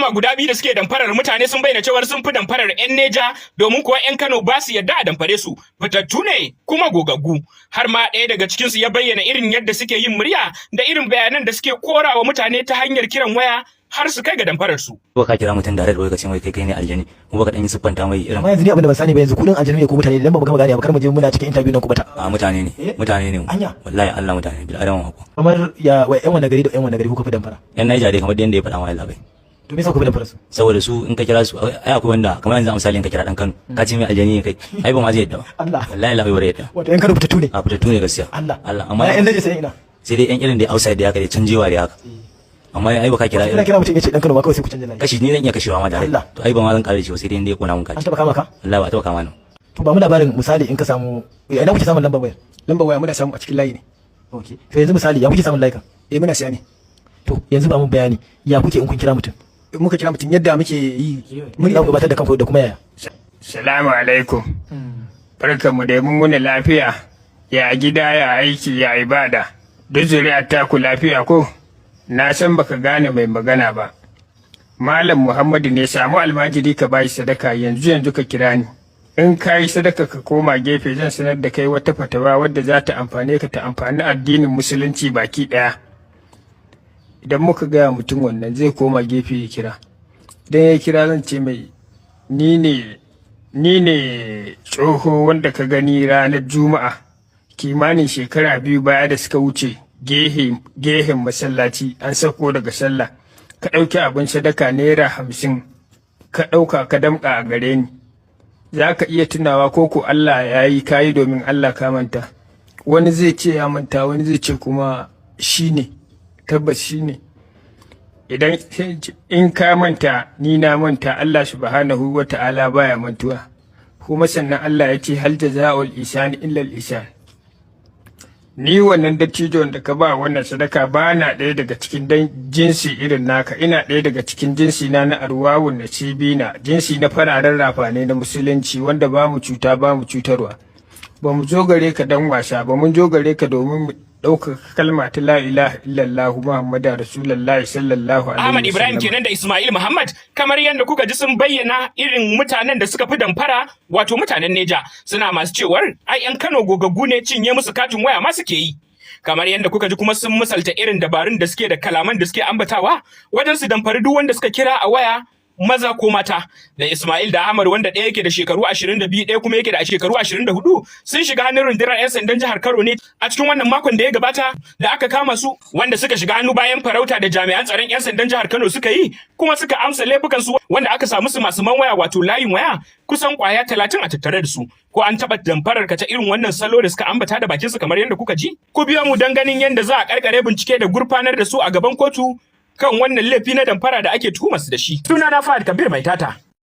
kama guda biyu da suke damfarar mutane sun bayyana cewar sun fi damfarar 'yan Neja, domin kuwa 'yan Kano ba su yadda a damfare su, fitattu ne kuma gogaggu. Har ma ɗaya daga cikinsu ya bayyana irin yadda suke yin murya da irin bayanan da suke korawa mutane ta hanyar kiran waya har su kai ga damfarar su. Ko ka kira mutum da rai ka ce mai kai kai ne aljani, kuma ka dan yi siffanta mai irin Amma yanzu ni abin da ban sani ba, yanzu kudin aljanu ne ko mutane? Dan ba mu gama gane ba, kar mu je muna cikin interview nan ku bata. A, mutane ne. Eh? Mutane ne. Anya? Wallahi Allah, mutane bil adama ko. Kamar ya wai yan wani gari da yan wani gari kuka fi damfara? Yan Naija dai, kamar yadda ya faɗa ma Allah bai. To, me yasa kuka fi damfara su? Saboda su in ka kira su, ai akwai wanda kamar yanzu a misali in ka kira dan Kano ka ce mai aljani ne kai, ai ba ma zai yadda ba. Allah. Wallahi Allah bai bare yadda. Wato yan Kano fitattu ne. A, fitattu ne gaskiya. Allah. Allah, amma amma yan Naija sai ina? Sai dai yan irin da outside da haka dai, canjewa da haka, amma ai ba ka kira. Kuna kira mutum ya ce dan Kano ma, kawai sai ku canja layi. Kashi ni zan iya kashewa ma da rai. Allah. To, ai ba ma zan kare shi ba, sai dai inda ya kona mun An kaci. taba kama ka? Wallahi ba taba kama ni. To, ba mu labarin, misali in ka samu, ina kuke samun lambar wayar? Lambar waya muna samu a cikin layi ne. Okay, to yanzu misali ya kuke samun layukan? Eh, muna siya ne. To, yanzu ba mu bayani ya kuke in kun kira mutum. In muka kira mutum, yadda muke yi Mun za ku gabatar da kanku da kuma yaya? Salamu alaikum. Barkanmu da mun wuni lafiya. Ya gida, ya aiki, ya ibada. Duk zuri'a ta ku lafiya ko? Na san baka gane mai magana ba. Malam Muhammadu ne, samu almajiri ka bashi sadaka yanzu yanzu ka kira ni. In ka yi sadaka ka koma gefe, zan sanar da kai wata fatawa wadda za ta amfane ka ta amfani addinin Musulunci baki ɗaya. Idan muka gaya mutum wannan, zai koma gefe ya kira. Idan ya kira, zan ce mai ni ne tsoho wanda ka gani ranar Juma'a kimanin shekara 2 baya da suka wuce, gehen masallaci, an sako daga sallah, ka ɗauki abin sadaka ₦50, ka ɗauka ka damƙa a gare ni. Za ka iya tunawa ko ko Allah ya yi kayi domin Allah ka manta? Wani zai ce ya manta, wani zai ce kuma shi ne, tabbas shi ne. Idan in ka manta, ni na manta, Allah subhanahu wa ta'ala baya mantuwa. Kuma sannan Allah ya ce hal jaza'ul ihsani illa al ihsan. Ni wannan dattijon da ka ba wannan sadaka ba na ɗaya daga cikin dan jinsi irin naka, ina ɗaya daga cikin jinsi na na arwawun nasibina, jinsi na fararen rafane na Musulunci wanda ba mu cuta, ba mu cutarwa. Ba mu zo gare ka dan wasa ba, mun zo gare ka domin mu ɗaukaka kalma ta la ilaha illallah Muhammadu Rasulullahi sallallahu alaihi Ahmad Ibrahim wasallam. kenan da Ismail Muhammad. Kamar yadda kuka ji, sun bayyana irin mutanen da suka fi damfara, wato mutanen Neja, suna masu cewar ai 'yan Kano gogaggu ne, cinye musu katin waya ma suke yi. Kamar yadda kuka ji kuma, sun misalta irin dabarun da suke da kalaman da suke ambatawa wajen su damfari duk wanda suka kira a waya, maza ko mata. Da Ismail da Ahmad, wanda ɗaya yake da shekaru 22, ɗaya kuma yake da shekaru 24, sun shiga hannun rundunar 'yan sandan jihar Kano ne a cikin wannan makon da ya gabata da aka kama su, wanda suka shiga hannu bayan farauta da jami'an tsaron 'yan sandan jihar Kano suka yi, kuma suka amsa laifukan su, wanda aka samu su masu man waya, wato layin waya kusan kwaya 30 a tattare da su. Ko an taɓa damfarar ka ta irin wannan salo da suka ambata da bakin su kamar yadda kuka ji? Ku biyo mu don ganin yadda za a karkare bincike da gurfanar da su a gaban kotu kan wannan laifi na damfara da ake tuhumar su da shi. Suna na Fahad Kabir Mai Tata.